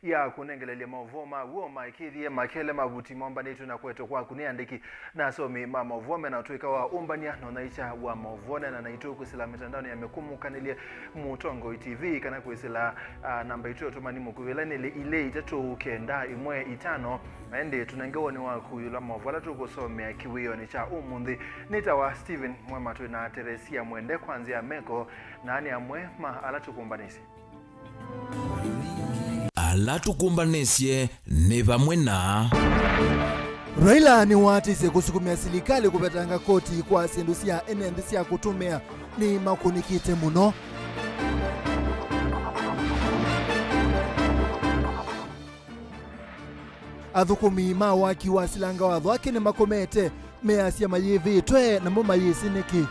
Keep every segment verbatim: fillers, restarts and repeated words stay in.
ya kũnengelelya maũvoo ma w'o maĩkĩĩthye makele mavuti mombanĩtw'e na kũetwe kwaku nĩ andĩki na asomi ma maũvoo mena ũtũĩka wa ũmbany'a na ũnyaĩĩkya wa maũvoo. Neena naitũ kwĩsĩla mĩtandaonĩ ya mĩkũmũkanĩlye Mũtongoi T V kana kwĩsĩla, ah, namba itũ ya ũtũmani mũkuvĩ ĩla nĩ ilĩ itatũ kenda ĩmwe itano, na ĩndĩ tũnenge woni waku ĩũlũ wa maũvoo ala tũkũsomea kĩwĩonĩ kya ũmũnthĩ. Nĩtawa Stephen Mwema, twĩ na Teresia Mwende kwa nzĩa ya meko, na nĩ amwe ma ala tũkũmbanĩsye. Ala tũkũmbanĩsye nĩ vamwe na. Raila nĩwaatĩsye kũsukumĩa silikalĩ kũvetanga koti kwa syĩndũ sya ene nthĩ sya kũtũmĩa nĩ makũnĩkĩte mũno. Athũkũmi ma waki wa silanga watho ake nĩmakomete, measya mayĩvĩtwe, namo mayĩsĩ nĩkĩ.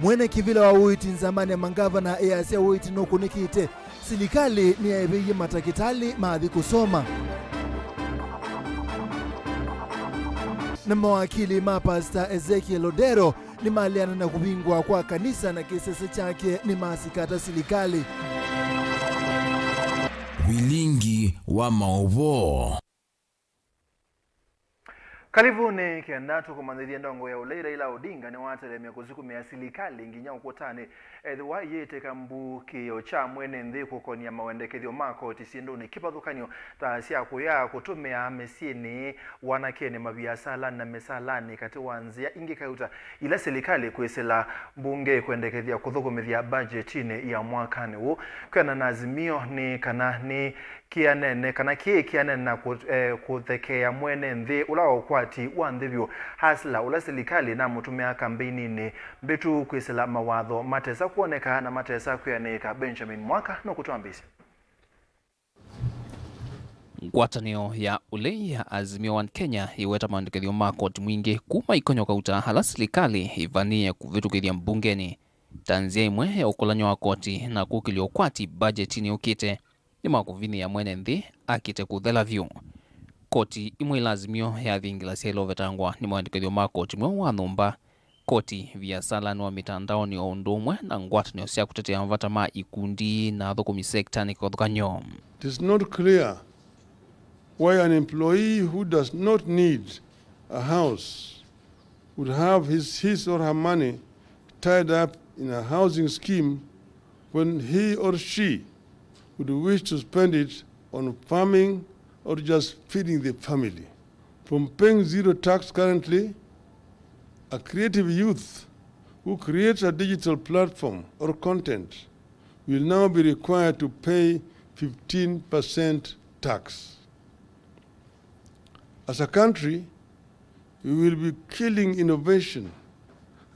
Mwene kĩvĩla wa ũiiti nzamanĩ ya mangavana easya ũiiti nũkũnĩkĩte, silikalĩ nĩyaĩvĩie matakĩtalĩ mathi kũsoma. Na mawakili ma Pastor Ezekiel Odero nĩmaleana na kũvingwa kwa kanisa na kĩsese kyake nĩmasikata silikalĩ. Vilingi wa maũvoo. Kalivuni kenda tũkũmanyĩthye ndongoi ya ũlei Raila Odinga nĩwatelemya kũsukumĩa silikalĩ nginya ũkũtanĩ ethĩwa yĩtĩka mbukĩĩo kya mwene nthĩ kũkonia mawendekethyo ma koti syĩndũnĩ kĩvathũkany'o ta sya kũya kũtũmĩa mĩsyĩnĩ, wanakenĩ, maviasalanĩ na mĩsalanĩ, katĩ wa nzĩa ingĩ kauta ila silikalĩ kwĩsĩla mbunge ĩkwendekethya kũthũkũmĩthya mbajetinĩ ya mwakanĩ ũũ. Kwĩana na Azimio nĩ kana nĩ kĩanene, kana kĩĩ kĩanene na kũ-, eh, kũthekeea mwene nthĩ ũla wa ũkwati wa nthĩ vyũ, hustler, ũla silikalĩ namũtũmĩaa kambeininĩ mbĩtu kwĩsĩla mawatho matesa kwoneka na matesa kwĩanĩĩka. Benjamin Mwaka nũkũtwambĩĩsya. Ngwatanĩo ya ũlei ya Azimio One Kenya ĩweta mawendekethyo ma koti mwingĩ kuma ikonyo kauta ala silikalĩ ĩvanĩĩe kũvĩtũkĩthya mbungenĩ ta nzĩa ĩmwe ya ũkũlany'a wa koti na kũkĩlya ũkwati mbajetinĩ yũkĩte nĩ makũvinĩĩa mwene nthĩ akĩte kũthela vyũ. Koti imwe ila Azimio yathingĩlasya ila ũvetangwa nĩ mawendekethyo ma koti mweũ wa nyũmba, koti, viasalanĩ wa mĩtandaonĩ, o ũndũ ũmwe na ngwatanĩo sya kũtetea mavata ma ikundi na athũkũmi sektanĩ kĩvathũkany'o. It is not clear why an employee who does not need a house would have his, his or her money tied up in a housing scheme when he or she would wish to spend it on farming or just feeding the family. From paying zero tax currently, a creative youth who creates a digital platform or content will now be required to pay fifteen percent tax. As a country, we will be killing innovation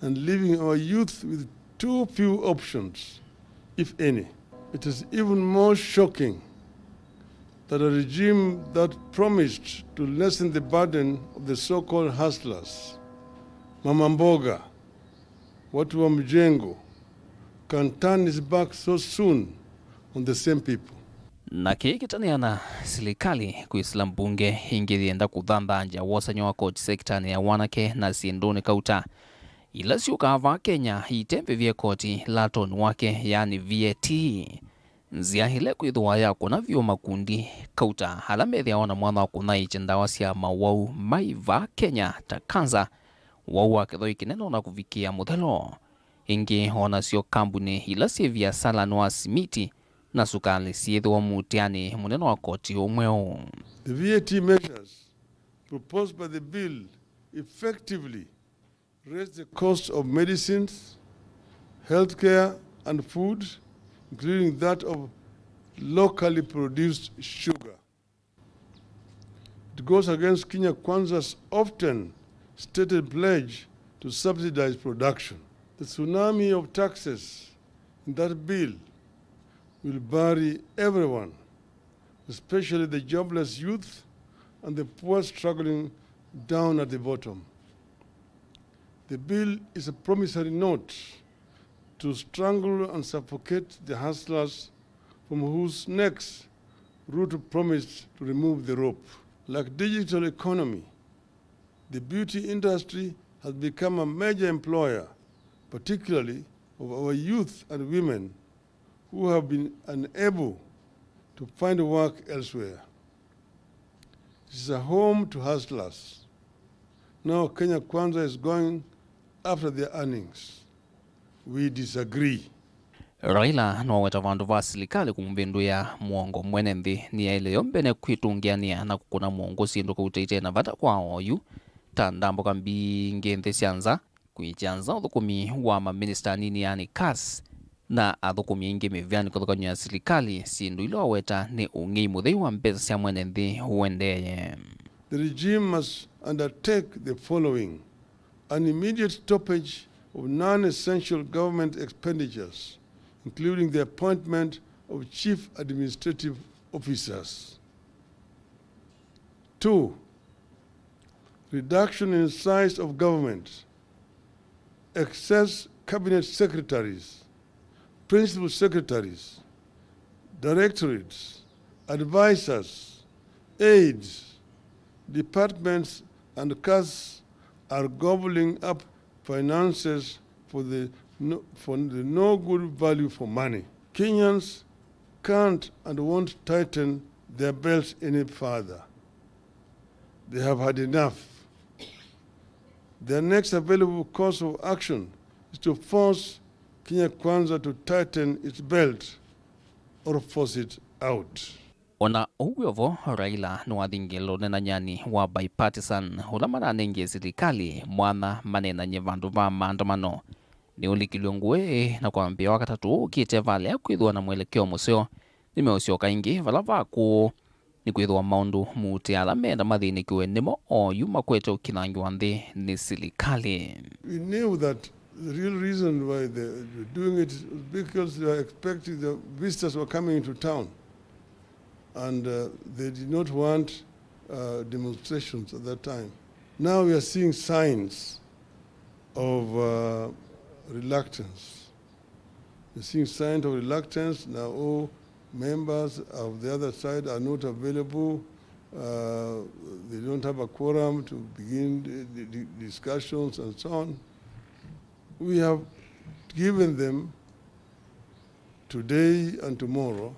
and leaving our youth with too few options, if any. It is even more shocking that a regime that promised to lessen the burden of the so-called hustlers, mama mboga, watu wa mjengo, can turn its back so soon on the same people. Na kĩĩ kĩtanĩana silikalĩ kwĩsĩla mbunge ĩngĩ yĩenda kũthanthanzya wosany'a wa koti sektanĩ ya wanake na syĩndũnĩ kauta ila syũkaa vaa Kenya itembĩvye koti latoni wake, yaani V A T. Nzĩa ĩla ĩkwĩthĩwa ya kũna vyũ makundi kauta ala methĩawa na mwanya wa kũnyaĩĩkya ndawa sya mawau mai vaa Kenya ta kanza, wau wa kĩthoi kĩnene, o na kũvikĩa mũthelo. Ĩngĩ, o nasyo kambunĩ ila syĩ viasalanĩ wa simiti na sukalĩ syĩthĩwa mũtĩanĩ mũnene wa koti ũũ mweũ. The V A T measures proposed by the bill effectively raise the cost of medicines, healthcare, and food, including that of locally produced sugar. It goes against Kenya Kwanza's often stated pledge to subsidize production. The tsunami of taxes in that bill will bury everyone, especially the jobless youth and the poor struggling down at the bottom. The bill is a promissory note to strangle and suffocate the hustlers from whose necks Ruto promised to remove the rope. Like digital economy, the beauty industry has become a major employer, particularly of our youth and women, who have been unable to find work elsewhere. It is a home to hustlers. Now Kenya Kwanza is going after their earnings. We disagree. Raila noweta vandũ va silikalĩ kũmvĩndũĩa mũongo mwene nthĩ nĩyaĩle yo mbene kwĩtũngĩanĩa na kũkũna mũongo syĩndũ kautĩte na vata kwa oyu, ta ndambũka mbingĩ nthĩ sya nza, kwĩkya nza ũthũkũmi wa maminista anini, yani CAS, na athũkũmi aingĩ mĩvĩanĩ kĩvathũkany'o ya silikalĩ, syĩndũ ila waweta nĩ ũng'ei mũthei wa mbesa sya mwene nthĩ ũendee. The regime must undertake the following: an immediate stoppage of non-essential government expenditures, including the appointment of chief administrative officers. Two, reduction in size of government, excess cabinet secretaries, principal secretaries, directorates, advisors, aides, departments, and CAS are gobbling up finances for the no, for the no good value for money. Kenyans can't and won't tighten their belts any further. They have had enough. Their next available course of action is to force Kenya Kwanza to tighten its belt or force it out. Ona ũu wĩ o vo, Raila nĩwathingĩlwe ũnenany'anĩ wa bipartisan ũla maranengie silikalĩ mwanya maneenany'e vandũ va maandamano. Nĩũlikilw'e ngũĩ na kwambĩa Wakatatũ ũkĩte valea kwĩthĩwa na mwelekeo mũseo. Nĩmeũsyoka ĩngĩ vala va kũũ nĩkwĩthĩwa maũndũ muutĩ ala meenda mathĩnĩkĩwe nĩmo oyu makwete ũkithangĩwa nthĩ nĩ silikalĩ. We knew that the real reason why they were doing it is because they were expecting the visitors were coming into town, and uh, they did not want uh, demonstrations at that time. Now we are seeing signs of uh, reluctance. We're seeing signs of reluctance. Now all members of the other side are not available. Uh, they don't have a quorum to begin the, the, the discussions and so on. We have given them today and tomorrow.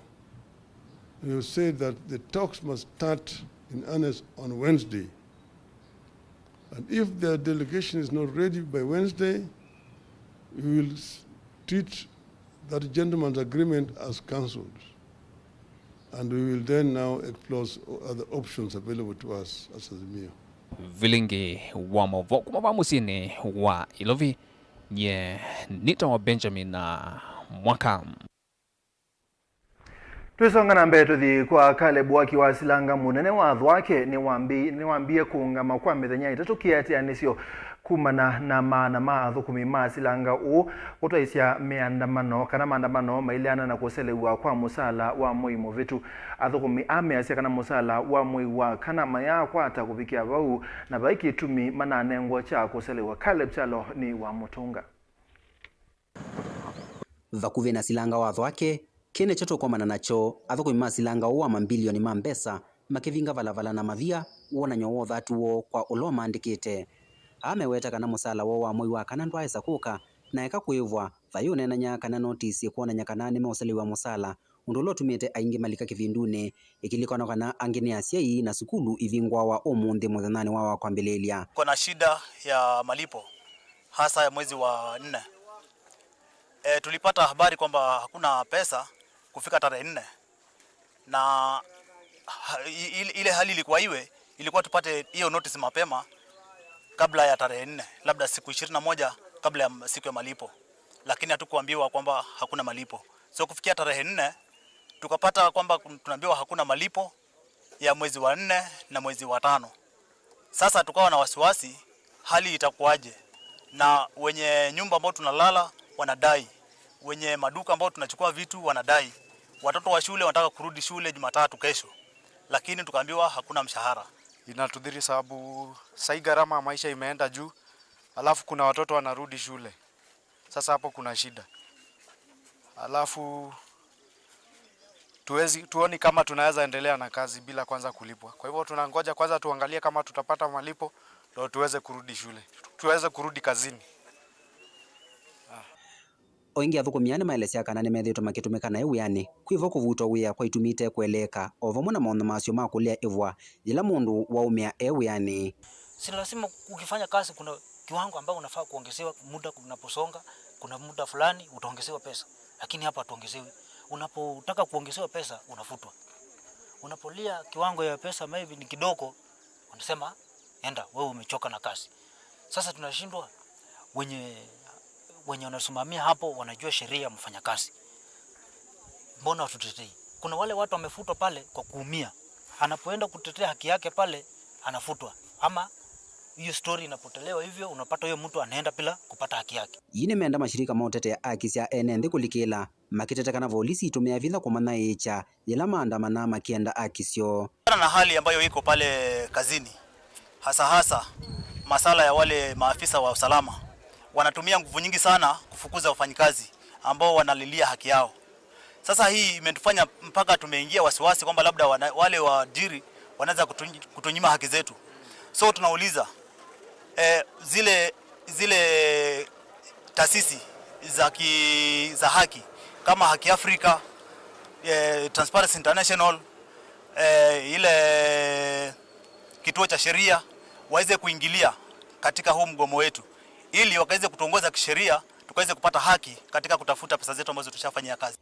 We have said that the talks must start in earnest on Wednesday. And if the delegation is not ready by Wednesday, we will s- treat that gentleman's agreement as cancelled. And we will then now explore s- other options available to us as Azimio. Vilingi wa maũvoo kuma va mũsyĩnĩ wa Ilovi, nye nĩtawa Benjamin na Mwaka. Twĩsonga na mbee tũthi kwa Caleb Waki wa Silanga, mũnene wa athwake nĩwambi- nĩwambie kũũngama kwa mĩthenya ĩtatũ kĩatĩanĩsyo kumana na maana ma athũkũmi ma Silanga ũũ kũtwaĩsya mĩandamano kana maandamano maileana na kũselew'a kwa mũsala wa mwei mũvĩtu. Athũkũmi aa measya kana mũsala wa mwei wa kana mayaakwata kũvikĩa vau na vai kĩtumi mananengwa kya kũselew'a. Caleb Kyalo nĩ wa mũtũnga. Vakuvĩ na silanga wa thwake, kĩĩ nĩkyo tũkomana nakyo, athũkũmi ma silanga ũũ wa mambilioni ma mbesa makĩvinga valavala na mavia wonany'o wa ũthatu woo kwa ũla ũmaandĩkĩte. Aa meweta kana mũsaala woo wa mwei wa kana ndwaaĩsa kũka, na eka kũĩvwa, vayĩ ũneenany'a kana notisi ĩkwonany'a kana nĩmeũselew'a mũsaala, ũndũ ũla ũtumĩte aingĩ malika kĩvindunĩ, ĩkilikanwa kana angĩ nĩ asyai na sukulu ivingũawa ũmũnthĩ mũthenyanĩ wa wa kwambĩlĩĩlya. Kuna shida ya malipo, hasa ya mwezi wa nne. E, tulipata habari kwamba hakuna pesa kufika tarehe nne, na ha- i- ile ile hali ilikuwa iwe, ilikuwa tupate hiyo notice mapema kabla ya tarehe nne, labda siku ishirini na moja kabla ya m- siku ya malipo, lakini hatukuambiwa kwamba hakuna malipo. So kufikia tarehe nne tukapata kwamba kun- tunaambiwa hakuna malipo ya mwezi wa nne na mwezi wa tano. Sasa tukawa na wasiwasi, hali itakuwaje? Na wenye nyumba ambao tunalala wanadai, wenye maduka ambao tunachukua vitu wanadai, watoto wa shule wanataka kurudi shule Jumatatu, kesho, lakini tukaambiwa hakuna mshahara. Inatudhiri sababu sai gharama ya maisha imeenda juu, alafu kuna watoto wanarudi shule. Sasa hapo kuna shida. Alafu tuwezi, tuoni kama tunaweza endelea na kazi bila kwanza kulipwa. Kwa hivyo tunangoja kwanza tuangalie kama tutapata malipo ndio tuweze kurudi shule, tuweze kurudi kazini. Ah. O ĩngĩ, athũkũmi aa nĩmaelesya kana nĩmethĩĩtwe makĩtũmĩka naĩ wĩanĩ kwĩ vo kũvutwa wĩa kwa itumi ite kũeleeka, o vamwe na maũndũ masyo ma kũlea ĩvũa yĩla mũndũ waũmĩa e wĩanĩ. Si lazima ukifanya kazi kuna kiwango ambayo unafaa kuongezewa muda unaposonga, kuna muda fulani utaongezewa pesa, lakini hapa hatuongezewi. Unapotaka kuongezewa pesa, unafutwa. Unapolia kiwango ya pesa maybe ni kidogo, wanasema, "Enda, wewe umechoka na kazi." Sasa tunashindwa, wenye, wenye wanasimamia hapo wanajua sheria ya mfanyakazi. Mbona watutetei? Kuna wale watu wamefutwa pale kwa kuumia. Anapoenda kutetea haki yake pale, anafutwa. Ama hiyo story inapotelewa hivyo, unapata huyo mtu anaenda bila kupata haki yake. Ii nĩmenda mashirika ma ũtetea haki sya ene nthĩ kũlikĩla, makĩteta kana volisi itũmĩa vinya kũmanyaĩĩkya yĩla maandamanaa makĩenda haki syoo. Kutokana na hali ambayo iko pale kazini, hasa hasa masala ya wale maafisa wa usalama, wanatumia nguvu nyingi sana kufukuza wafanyikazi ambao wanalilia haki yao. Sasa hii imetufanya mpaka tumeingia wasiwasi kwamba labda wana, wale waajiri wanaweza kutu-, kutunyima haki zetu. So tunauliza, eh, zile, zile taasisi za ki-, za haki kama Haki Afrika, eh, Transparency International, eh, ile kituo cha sheria waweze kuingilia katika huu mgomo wetu, ili wakaweze kutuongoza kisheria, tukaweze kupata haki katika kutafuta pesa zetu ambazo tushafanyia kazi.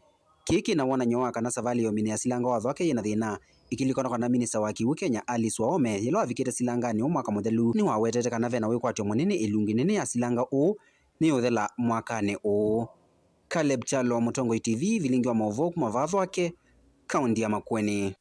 Kĩĩ kĩ na wonany'o wa kana savalĩ ya ũminĩa silanga wa Thwake yĩ na thĩna. Ĩkĩlikanwa kana minista wa kĩw'ũ Kenya, Alice Wahome, yĩla wavikĩte silanganĩ ũũ mwaka mũthelu, nĩwawetete kana ve na wĩkwatyo mũnene ĩlungu ĩnene ya silanga ũũ nĩyũthela mwakanĩ ũũ. Caleb Kyalo, Mũtongoi T V, vilingi wa maũvoo kuma vaa Thwake, kaũnti ya Makueni.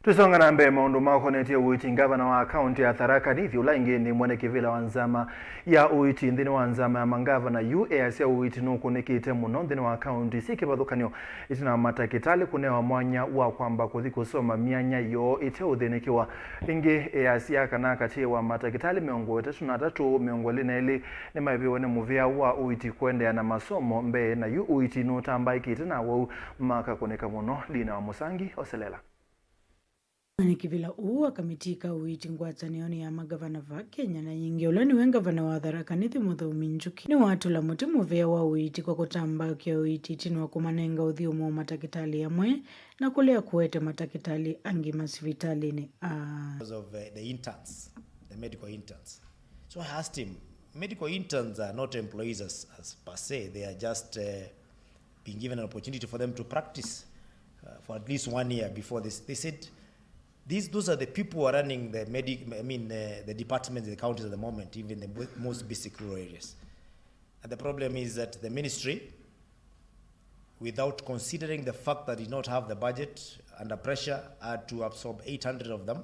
Tũisonga na mbee maũndũ makonetye ũiiti, ngavana wa kaũnti ya Tharaka Nithi, ũla ĩngĩ nĩ mwene kĩvĩla wa nzama ya ũiiti nthĩnĩ wa nzama ya mangavana yu, easya ũiiti nũkũnĩkĩte mũno nthĩnĩ wa kaũnti syĩ kĩvathũkany'o, ĩtina wa matakĩtalĩ kũnewa mwanya wa kwamba kũthi kũsoma myanya yoo ĩteũthĩnĩkĩwa. Ĩngĩ, easya kana katĩ wa matakĩtalĩ mĩongo ĩtatũ na atatũ, mĩongo ĩlĩ na elĩ nĩmaĩviwe nĩ mũvĩa wa ũiiti kũendeea na masomo mbee, na yu ũiiti nũtambaĩkĩte na awau makakũnĩka mũno. Lina wa Mũsangi oselela. Mwene kĩvĩla ũũ wa kamĩtĩ ka ũiiti ngwatanĩonĩ ya magavana va Kenya na yĩngĩ, ũla nĩwe ngavana wa Tharaka Nithi Mũthũmi Njuki, nĩwatũla mũtĩ mũvĩa wa ũiiti kwa kũtambakĩa ũiiti ĩtina wa kũmanenga ũthyũmũo matakĩtalĩ amwe na kũlea kũete matakĩtalĩ angĩ masivitalĩnĩ aa. Because of, uh, the interns, the medical interns. So I asked him, medical interns are not employees as, as per se, they are just, uh, being given an opportunity for them to practice, uh, for at least one year before this. They said, these, those are the people who are running the medic-, I mean, uh, the departments in the counties at the moment, even the mo-, most basic rural areas. And the problem is that the ministry, without considering the fact that it did not have the budget, under pressure, had to absorb eight hundred of them.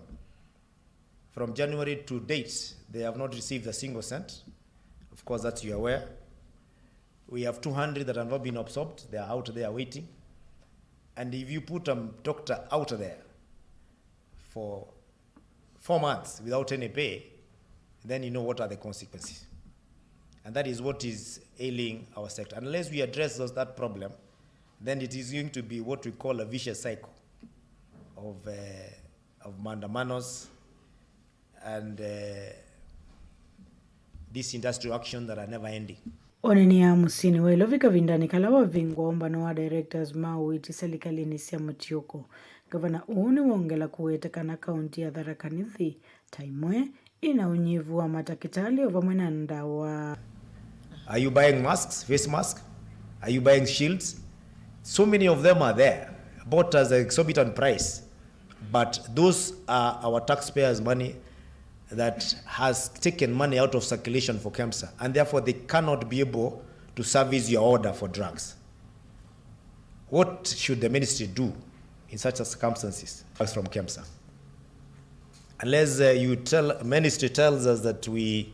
From January to date, they have not received a single cent. Of course, that's you aware. We have two hundred that have not been absorbed. They are out there waiting. And if you put a doctor out there for four months without any pay, then you know what are the consequences. And that is what is ailing our sector. Unless we address those, that problem, then it is going to be what we call a vicious cycle of, uh, of maandamanos and, uh, these industrial actions that are never ending. Onania mũsyĩnĩ wa Ilovi kavindanĩ kala wavingwa ũmbano wa directors ma ũiiti silikalĩnĩ sya mũtiũko. Ngavana ũũ nĩwongela kũweta kana kaũnti ya Tharaka Nithi ta ĩmwe ĩna ũnyivu wa matakĩtalĩ o vamwe na ndawa. Are you buying masks, face mask? Are you buying shields? So many of them are there, bought at an exorbitant price. But those are our taxpayers' money that has taken money out of circulation for KEMSA, and therefore they cannot be able to service your order for drugs. What should the ministry do in such circumstances? Drugs from KEMSA. Unless, uh, you tell, ministry tells us that we,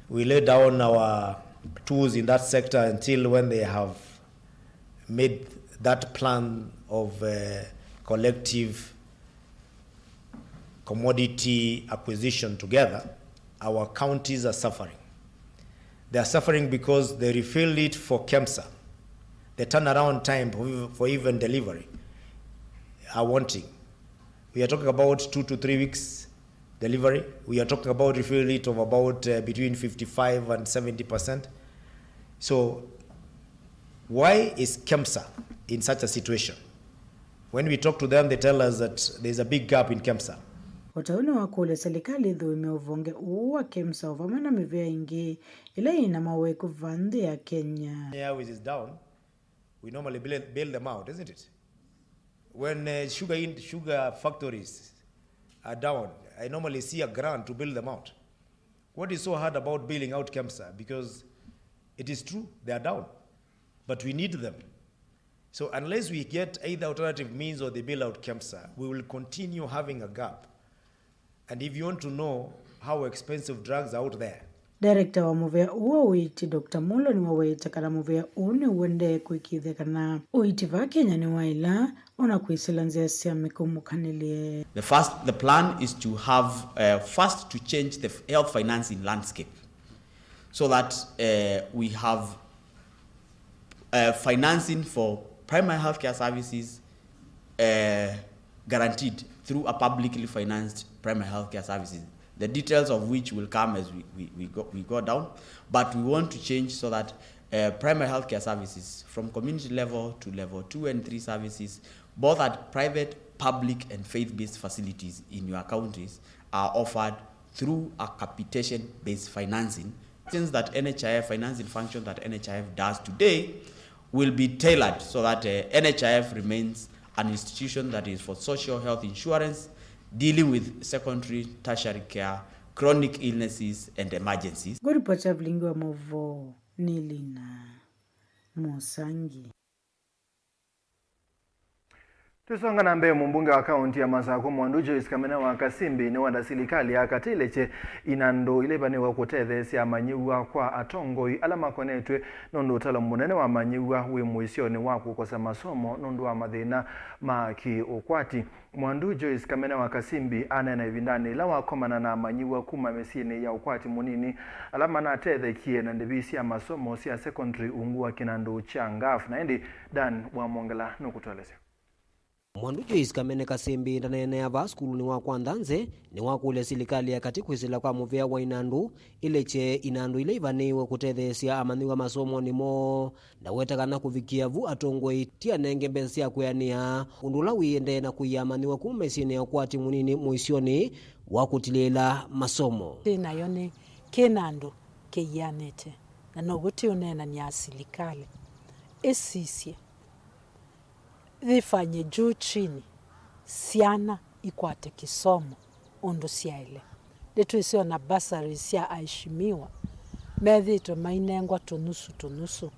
we lay down our tools in that sector until when they have made that plan of, uh, collective commodity acquisition together, our counties are suffering. They are suffering because they refill it for KEMSA. The turnaround time for, for even delivery are wanting. We are talking about two to three weeks delivery. We are talking about refill rate of about, uh, between fifty-five and seventy percent. So, why is KEMSA in such a situation? When we talk to them, they tell us that there's a big gap in KEMSA. O ta ũu nĩwakũlya silikalĩ ĩthũĩme ũvonge ũũ wa KEMSA o vamwe na mĩvĩa ĩngĩ ĩla yĩna maweku vaa nthĩ ya Kenya. Airways is down, we normally bail, bail them out, isn't it? When uh, sugar in, sugar factories are down, I normally see a grant to bail them out. What is so hard about bailing out KEMSA? Because it is true, they are down, but we need them. So unless we get either alternative means or they bail out KEMSA, we will continue having a gap. And if you want to know how expensive drugs are out there, Director wa mũvĩa ũũ wa ũiiti, Doctor Mulo, nĩwaweta kana mũvĩa ũũ nĩũendee kũĩkĩĩthya kana ũiiti vaa Kenya nĩwaĩla o na kwĩsĩla nzĩa sya mĩkũmũkanĩlye. The first, the plan is to have, uh, first to change the health financing landscape so that, uh, we have uh, financing for primary healthcare services, uh, guaranteed through a publicly financed primary healthcare services, the details of which will come as we, we, we, go, we go down. But we want to change so that, uh, primary healthcare services, from community level to level two and three services, both at private, public and faith-based facilities in your counties, are offered through a capitation-based financing. Since that N H I F financing function that N H I F does today will be tailored so that, uh, N H I F remains an institution that is for social health insurance, dealing with secondary, tertiary care, chronic illnesses and emergencies. Ngũripota vilingi wa maũvoo nĩ Lina Mũsangi. Tũisonga na mbee, mũmbunge wa kaũnti ya Masakũ Mwandu Joyce Kamene wa Kasimbi nĩwenda silikalĩ ya katĩ ĩlekye inandũ ila ivanĩwe kũtetheesya amanyĩw'a kwa atongoi ala makonetw'e nũndũ ũtalo mũnene wa amanyĩw'a wĩ mũisyonĩ wa kũkosa masomo nũndũ wa mathĩna ma kĩ-ũkwati. Mwandu Joyce Kamene wa Kasimbi aneena ĩvindanĩ yĩla wakomana na amanyĩw'a kuma mĩsyĩnĩ ya ũkwati mũnini ala manatethekie na ndĩvi sya masomo sya secondary ungu wa kĩnandũ kya ngaf, na ĩndĩ Dan Wamwongela nũkũtũelesya. Mwandu Joyce Kamene Kasimbi ndaneenea vaa sukulunĩ wa Kwantha Nze, nĩwakũlya silikalĩ ya katĩ kwĩsĩla kwa mũvĩa wa inandũ ĩlekye inandũ ila ivanĩĩwe kũtetheesya amanyĩw'a masomonĩ moo. Ndaweta kana kũvikĩa vu atongoi ti anenge mbesa sya kwĩanĩa, ũndũ ũla wĩendee na kũia amanyĩw'a kuma mĩsyĩnĩ ya ũkwati mũnini mũisyonĩ wa kũtilĩĩla masomo. Twĩ nayo nĩ kĩnandũ kĩianĩte, na now'o tũũneenany'a silikalĩ ĩsisye yĩfanye juu chini syana ikwate kĩsomo ũndũ syaĩle. Nĩtwĩsĩ ona bursaries sya aheshimiwa methĩĩtwe mainengwa tũnusu tũnusu,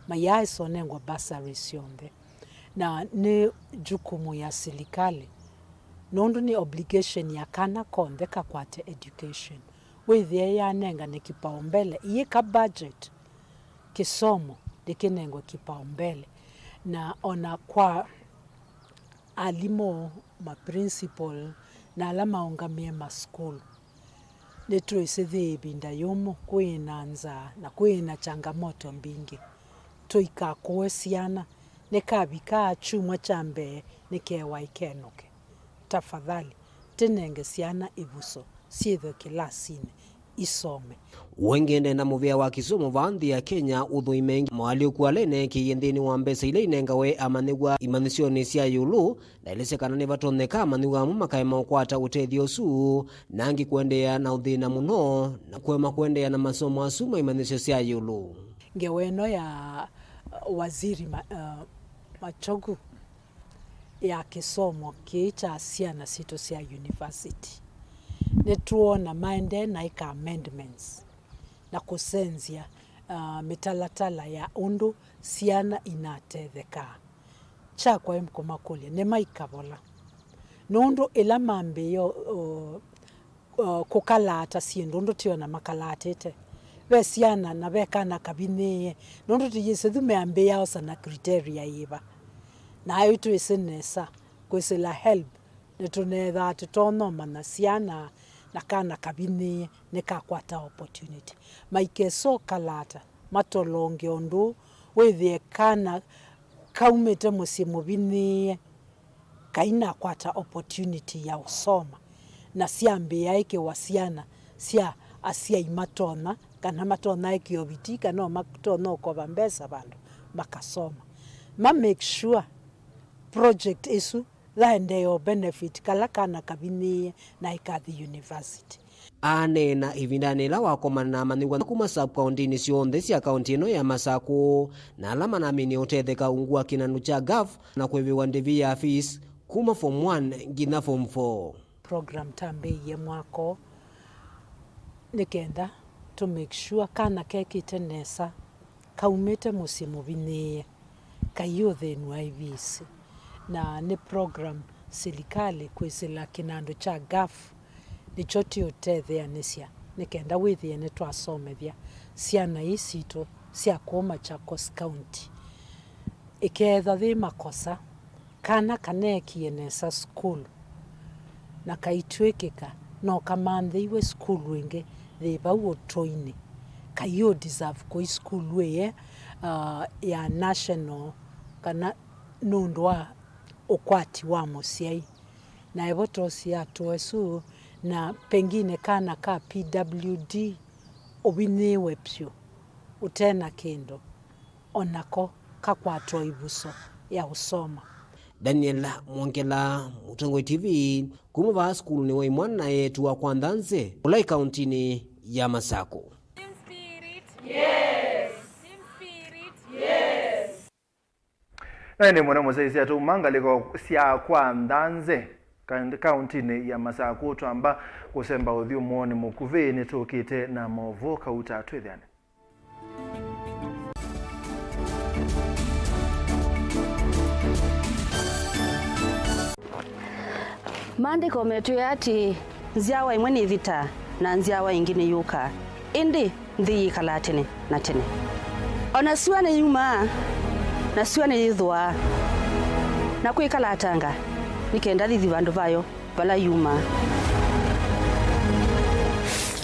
mayaaĩsa ũnengwa bursaries syonthe. Na nĩ jukumu ya silikalĩ, nũndũ nĩ obligation ya kana konthe kakwate education, wĩthĩe yanengane kipaumbele, iyĩka budget kĩsomo ndĩkĩnengwe kipaumbele. Na ona kwa alimũ, ma principal, na ala maũngamĩe masukulu, nĩtwĩsĩ yĩ ĩvinda yũmũ, kwĩ na nzaa na kwĩ na changamoto mbingĩ. Tũikakũe syana, nĩkavikaa kyumwa kya mbee nĩkewa ĩkenũke. Tafadhali, tĩnenge syana ĩvuso syĩthwe kĩlasinĩ isome. Ũengende na mũvĩa wa kĩsomo vaa nthĩ ya Kenya ũthũime ĩngĩ moalyũku ala eneekĩie nthĩnĩ wa mbesa ila inengawe amanyĩw'a imanyĩsyonĩ sya ĩũlũ, na elesya kana nĩvatonyeka amanyĩw'a amwe makaema ũkwata ũtethyo ũsu, na angĩ kũendeea na ũthĩna mũno na kũema kũendeea na masomo asu ma imanyĩsyo sya ĩũlũ. Ngewa ĩno ya, uh, Waziri Ma-, uh, Machogu ya kĩsomo kĩĩ kya syana sitũ sya university, nĩtwoona maendee na ĩka amendments na kũsenzya, uh, mĩtalatala ya ũndũ syana inatethekaa. Kyakwa ĩkũmakũlya, nĩmaikavola? Nũndũ ĩla mambĩĩe, uh, uh, kũkalaata syĩndũ ũndũ tũona makalaatĩte. Ve syana na ve kana kavinyĩĩe, nũndũ tũyĩsĩ yu meambĩĩa osa na criteria yĩva. Na aĩ twĩsĩ nesa, kwĩsĩla help, nĩtũneethaa tũtonya ũmanya syana na kana kavinyĩĩe nĩkakwata opportunity. Maikesa ũkalaata, matolonge ũndũ wĩthĩe kana kaumĩte mũsyĩ mũvinyĩĩe kainakwata opportunity ya ũsoma, na syambĩĩa ĩkĩwa syana sya asyai matonya kana matonya ĩkĩa ũviti, kana o matonya ũkova mbesa vandũ makasoma. Ma make sure project ĩsu yaendee o benefit kala kana kavinyĩĩe na ĩkathi university. Aneena ĩvindanĩ yĩla wakomana na amanyĩw'a kuma sub-kauntinĩ syonthe sya kaunti ĩno ya Masakũ, na ala manaminie ũtetheka ungu wa kĩnandũ kya gaf na kũĩvĩwa ndĩvi ya fees kuma form one nginya form four. Program twambĩĩie mwaka ũũ nĩ kenda tũ make sure kana kekĩte nesa, kaumĩte mũsyĩ mũvinyĩĩe, kaiũthĩnw'a ivisi. Na nĩ program silikalĩ kwĩsĩla kĩnandũ kya gaf nĩkyo tĩũtetheanĩsya nĩ kenda wĩthĩe nĩtwasomethya syana ii sitũ sya kũũ Machakos County. Ĩkeethwa yĩ makosa, kana kaneekie nesa sukulu, na kaitw'ĩkĩka no kamanthĩiwe sukulu ĩngĩ yĩ vau ũtũinĩ, kaiũ deserve kũi sukulu ĩĩ, ah, ya national, kana nũndũ wa ũkwati wa mũsyai. Na ĩvotosi ya tũesu, na pengine kana ka P W D ũvinyĩĩwe vyũ, ũte na kĩndũ, o nako kakwatwa ĩvuso ya ũsoma. Daniel Mwongela, Mũtongoi T V, kuma vaa sukulunĩ wa imwana na eĩtu wa Kwa Nthanze, ũla ĩ kauntinĩ ya Masakũ. Team Spirit. Yes. Team Spirit. Yes. Na ĩndĩ mũno mũsyaĩĩsya tũuma ngalĩko sya Kwa Nthanze, ka-, kauntinĩ ya Masakũ, twamba kũsemba ũthyũmũonĩ mũkuvĩ, nĩtũkĩte na maũvoo kauta twĩthĩane. Maandĩko metwĩe atĩĩ, nzyawa ĩmwe nĩthĩtaa, na nzyawa ĩngĩ nĩyũkaa, ĩndĩ nthĩ yĩkalaa tene na tene. O na syũa nĩyumaa, na syũa nĩyĩthũaa, na kwĩkalatanga, nĩ kenda yĩthi vandũ vayo vala yumaa.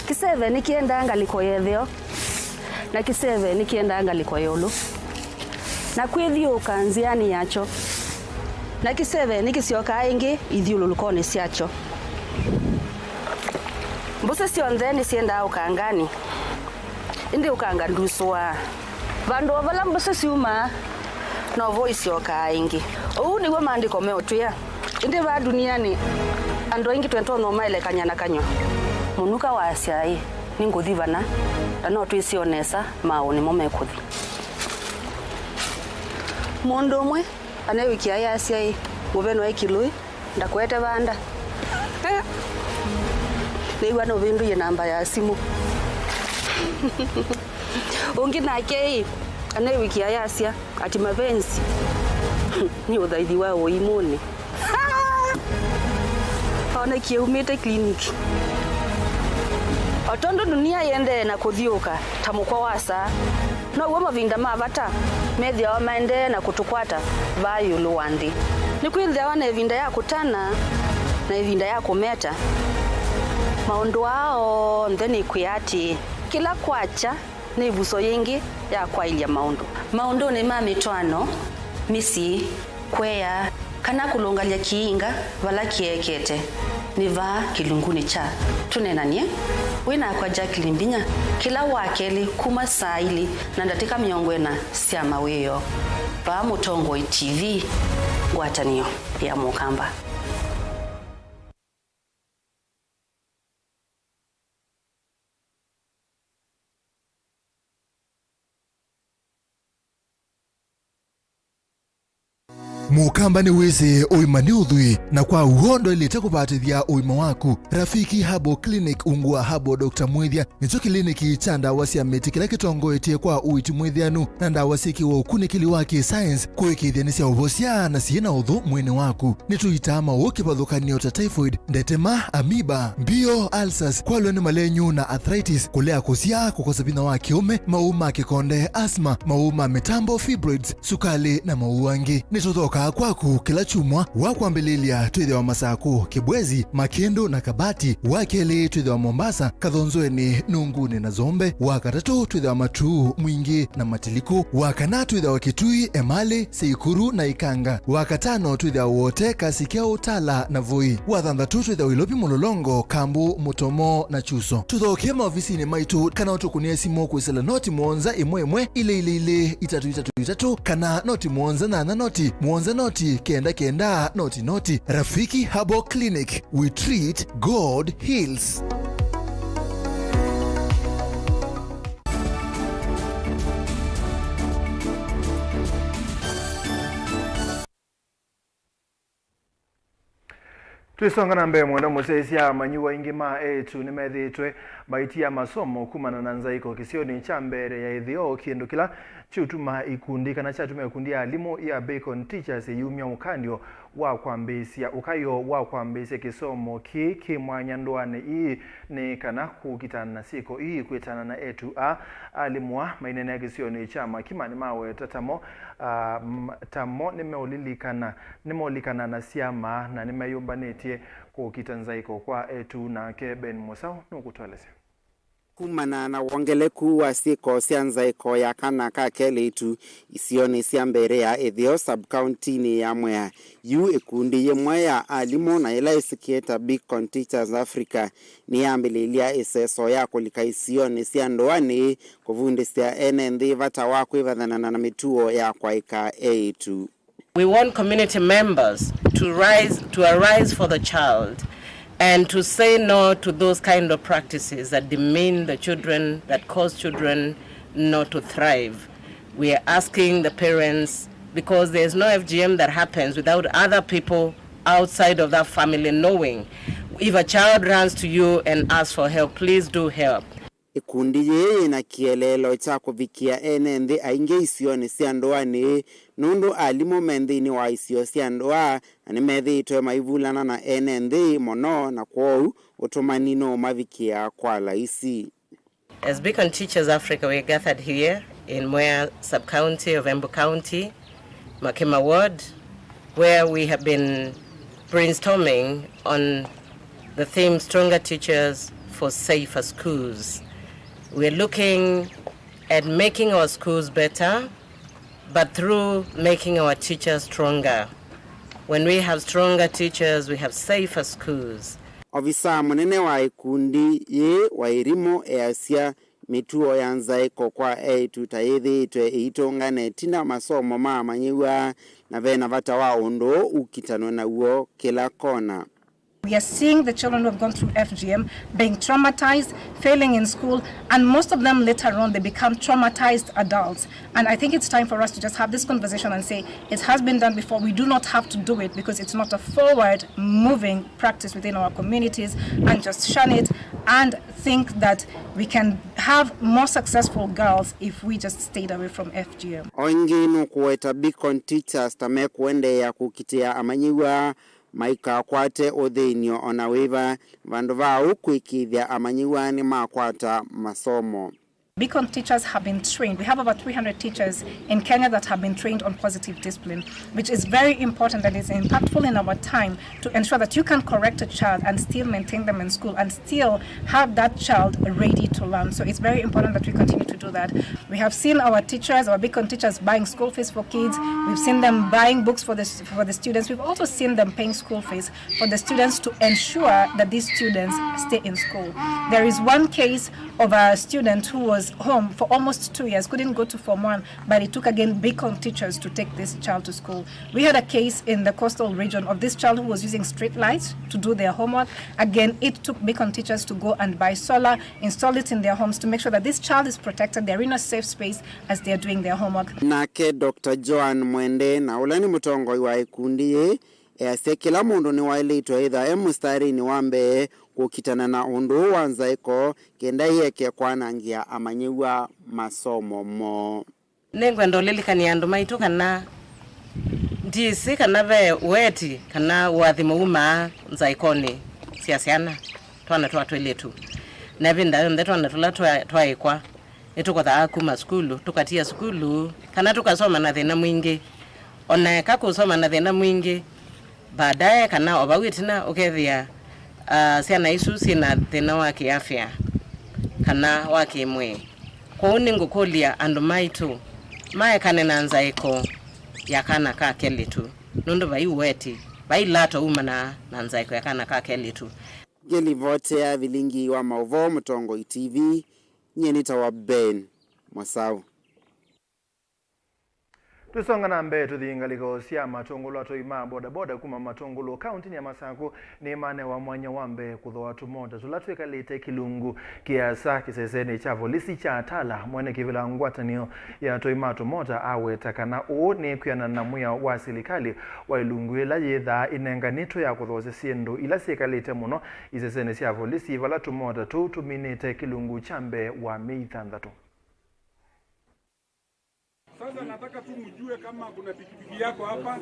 Kĩseve nĩkĩendaa ngalĩko ya ĩtheo, na kĩseve nĩkĩendaa ngalĩko ya ĩũlũ, na kwĩthyũũka nzĩanĩ yakyo, na kĩseve nĩkĩsyokaa ĩngĩ ithyũlũlũkonĩ syakyo. Mbũsĩ syonthe nĩsyendaa ũkanganĩ, ĩndĩ ũkanga ndusũaa. Vandũ o vala mbũsĩ syumaa, novo isyokaa ĩngĩ. Ũu nĩw'o maandĩko meũtwĩa. Ĩndĩ vaa ndunianĩ, andũ aingĩ twĩtonya ũmaelekany'a na kanyw'a. Mũnuka waasya, ĩ, nĩngũthi vana, na no twĩsĩ o nesa maaũ nĩmo mekũthi. Mũndũ ũmwe aneewĩkĩa ayasya, ĩ, mũvenwa ĩ kĩlũĩ, ndakũete vanda. Nĩw'a nũvĩndũie namba ya simũ. Ũngĩ nake, ĩ, aneewĩkĩa ayasya, ati mapenzi nĩ ũthaithi wa ũimũnĩ. Onekie aumĩte clinic. O tondũ dunia yĩendee na kũthyũũka ta mũkwa wa saa, now'o mavinda ma vata methĩawa maendee na kũtũkwata vaa ĩũlũ wa nthĩ. Nĩkwĩthĩawa na ĩvinda ya kũtana na ĩvinda ya kũmeta. Maũndũ aa onthe nĩkwĩa atĩĩ, kĩla kwakya nĩ ĩvuso yĩngĩ ya kwaĩlya maũndũ. Maũndũnĩ ma mĩtwaano, mĩsyĩ, kũea, kana kũlũngalya kĩinga vala kĩekete, nĩ vaa kĩlungunĩ kya Tũneenany'e wĩ nakwa Jacqueline Mbinya kĩla Wakelĩ kuma saa ilĩ na ndatĩka mĩongo ĩna sya mawĩoo, vaa Mũtongoi T V, ngwatanĩo ya Mũkamba. Mũkamba nĩwĩsĩ ũima nĩ ũthwii, na kwa w'o ndwaĩlĩte kũvatĩthya ũima waku. Rafiki Herbal Clinic ungu wa Herbal Doctor Mwĩthya nĩkyo kĩliniki kya ndawa sya mĩtĩ kĩla kĩtongoetye kwa ũiiti mwĩthĩanu na ndawa syĩkĩwe ũkunĩkĩli wa kĩ-science kũĩkĩĩthya nĩsyaũvosya na syĩ na ũthũ mwĩĩnĩ waku. Nĩtũitaa maũũ kĩvathũkany'o ta typhoid, ndetema, amoeba, mbio, ulcers, kwalwa nĩ malenyu na arthritis, kũlea kũsyaa, kũkosa vinya wa kĩũme, maũũ ma kĩkonde, asthma, maũũ ma mĩtambo, fibroids, sukalĩ na maũũ angĩ. Nĩtũthoka Aa kwaku kĩla kyumwa, wa kwambĩlĩlya twĩthĩwa Masakũ, Kĩbwezi, Makĩndũ na Kabati, wa kelĩ twĩthĩwa Mombasa, Kathonzweni, Nunguni na Zombe, wa katatũ twĩthĩwa Matuu, Mwingĩ na Matiliku, wa kana twĩthĩwa Kitui, Emali, Seikuru na Ikanga, wa katano twĩthĩwa Wote, Kasikau, Tala na Voi, wa thanthatũ twĩthĩwa Ilopi, Mũlolongo, Kambu, Mũtomo na Chuso. Tũthokee maovisinĩ maitũ kana ũtũkũnĩe simũ kwĩsĩla noti mũonza ĩmwe ĩmwe ilĩ ilĩ ilĩ itatũ itatũ itatũ kana noti mũonza nyanya noti mũonza noti kenda kenda noti noti. Rafiki Herbal Clinic, we treat, God heals. Twĩsonga na mbee, mwenda mũsyaĩĩsya, amanyĩw'a aingĩ ma eĩtu nĩmethĩĩtwe maitia masomo kumana na nzaĩko kĩsionĩ kya mbee ya ĩtheo, kĩndũ kĩla kyũtuma ikundi kana kyatuma ikundi ya alimũ ya Beacon Teachers ĩyumya ũkany'o wa kwambĩĩsya, ũkany'o wa kwambĩĩsya kĩsomo kĩĩ kĩ mwanya ndũanĩ ii nĩ kana kũkitana na syĩko ii. Kwĩtana na eĩtu aa, alimũ aa maineenea kĩsionĩ kya Makima nĩmaweta tamo, ah, m-, tamo nĩmeũlilikana nĩmolikanaa na syama na nĩmeyũmbanĩtye kũkita nzaĩko kwa eĩtu. Nake Ben Mũsaũ nũkũtũelesya. Kumana na wongeleku wa syĩko sya nzaĩko ya kana ka kelĩtu isionĩ sya mbee ya ĩtheo sub-kauntinĩ ya Mwea, yu ĩkundi yĩmwe ya alimũ na ĩla ĩsĩkĩe ta Beacon Teachers Africa nĩyambĩlĩlya ĩseso ya kũlika isionĩ sya ndũanĩ kũvundĩsya ene nthĩ vata wa kwĩvathana na mĩtuo ya kwaĩka eĩtu. We want community members to rise, to arise for the child and to say no to those kind of practices that demean the children, that cause children not to thrive. We are asking the parents, because there is no F G M that happens without other people outside of that family knowing. If a child runs to you and asks for help, please do help. Ĩkundi yĩĩ yĩ na kĩeleelo kya kũvikĩa ene nthĩ aingĩ isionĩ sya ndũanĩ, nũndũ alimũ me nthĩnĩ wa isio sya ndũa na nĩmethĩĩtwe maivulana na ene nthĩ mũno, na kwoou ũtũmani nũũmavikĩa kwa laisi. As Beacon Teachers Africa, we are gathered here in Mwea sub-county of Embu County, Makima Ward, where we have been brainstorming on the theme Stronger Teachers for Safer Schools. We are looking at making our schools better, but through making our teachers stronger. When we have stronger teachers, we have safer schools. Ovisaa mũnene wa ĩkundi yĩĩ Wairimu easya mĩtuo ya nzaĩko kwa eĩtu ta yĩthĩĩtwe ĩitũngana ĩtina masomo ma amanyĩw'a, na ve na vata wa ũndũ ũũ ũkitanwe naw'o kĩla kona. We are seeing the children who have gone through F G M being traumatized, failing in school, and most of them later on they become traumatized adults. And I think it's time for us to just have this conversation and say it has been done before. We do not have to do it because it's not a forward moving practice within our communities and just shun it and think that we can have more successful girls if we just stayed away from F G M. O ĩngĩ nũkũweta Beacon Teachers ta mekũendeea kũkitĩa amanyĩw'a maikakwate ũthĩny'o o na wĩva, vandũ va ũu kũĩkĩĩthya amanyĩw'a nĩmakwata masomo. Beacon teachers have been trained. We have over three hundred teachers in Kenya that have been trained on positive discipline, which is very important and is impactful in our time to ensure that you can correct a child and still maintain them in school and still have that child ready to learn. So it's very important that we continue to do that. We have seen our teachers, our Beacon teachers buying school fees for kids. We've seen them buying books for the, for the students. We've also seen them paying school fees for the students to ensure that these students stay in school. There is one case of a student who was home for almost two years, couldn't go to form one, but it took again Beacon teachers to take this child to school. We had a case in the coastal region of this child who was using street lights to do their homework. Again, it took Beacon teachers to go and buy solar, install it in their homes to make sure that this child is protected, they're in a safe space as they're doing their homework. Nake Doctor Joan Mwende, na ũla nĩ mũtongoi wa ĩkundi yĩĩ, easya kĩla mũndũ nĩwaĩlĩtwe ĩtha e mũstarinĩ wa mbee kũkitana na ũndũ ũũ wa nzaĩko, kenda ĩeke kwanangĩa amanyĩw'a masomo moo. Nĩngwenda ũlilikany'a andũ maitũ kana ndyĩsĩ kana ve ũeti kana ũathimo wumaa nzaĩkonĩ sya syana, twana twa twĩlĩtu. Na ĩvinda yonthe twana tũla twa-, twaĩkwa, nĩtũkothaa kuma sukulu, tũkatia sukulu, kana tũkasoma na thĩna mwingĩ. O na eka kũsoma na thĩna mwingĩ, baadaye kana o vau ĩtina ũkethĩa, ah, syana isu syĩ na thĩna wa kĩafya kana wa kĩmwĩĩ. Kwoou nĩngũkũlya andũ maitũ maekane na nzaĩko ya kana ka kelĩtu, nũndũ vai ũweti, vai lato umana na nzaĩko ya kana ka kelĩtu. Ngĩlivotea vilingi wa maũvoo Mũtongoi T V, nyie nĩtawa Ben Mwasau. Twĩsonga na mbee, tũthi ngalĩko sya matũngũlũ. Atũi ma bodaboda kuma Matũngũlũ, kaũntĩnĩ ya Masakũ, nĩmanewa mwanya wa mbee kũthooa tũmota tũla twĩkalĩte kĩlungu kĩasa kĩsesenĩ kya volisi kya Tala. Mwene kĩvĩla ngwatanĩo ya atũi ma tũmota aweta kana ũũ nĩ kwĩanana na mwĩao wa silikalĩ wa ĩlungu ĩla yĩthaa ĩnenganĩtwe ya kũthoosya syĩndũ ila syĩkalĩte mũno isesenĩ sya volisi, vala tũmota tũu tũminĩte kĩlungu kya mbee wa myei thanthatũ. Sasa nataka tu mjue kama kuna pikipiki yako hapa.